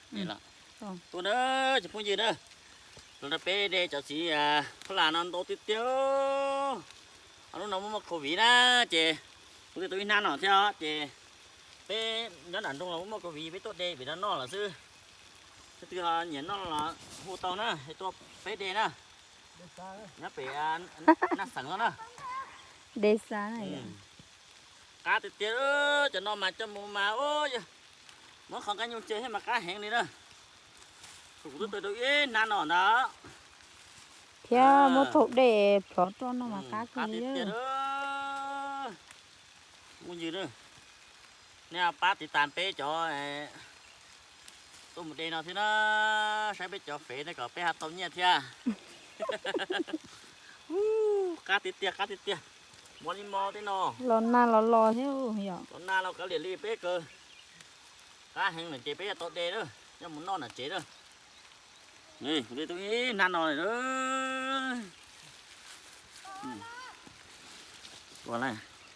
Tuaj na cov phooj ywg na, los nrog peb de cov txiv phuab las no ntau tiag tiag. Lub no muaj muaj covid na, ces kuv twb tau ib hnab no thiab os, ces peb nyob nram nroog los muaj muaj covid peb tuaj de pem no noj lawm xwb. Leej twg ho nyiam noj los hu tau na, tuaj peb de na. Nyob pem Naj Xeem no na. De xav na. Qab tiag tiag, cov no mas coj mus mas ua yog muab qhov nqaij nyuj cia thiab mas qab heev li na. Kuv twb tau ib hnab no ntag. Thiab muab taug dej plhov rau no mas qab kawg li. Phooj ywg, nej pab tiv tas peb cov tuaj mus de no thiab na, saib peb cov fev no kom peb ho tau nyiaj thiab. Qab tiag tiag, qab tiag tiag. Mos li mos tej no. Los nag los los thiab yom. Los nag los kav liam li peb kawg. Qab heev lawm ces peb yuav tau de na, yuav mus noj nram tsev na. Kuv de tau ib hnab no lawm. Ua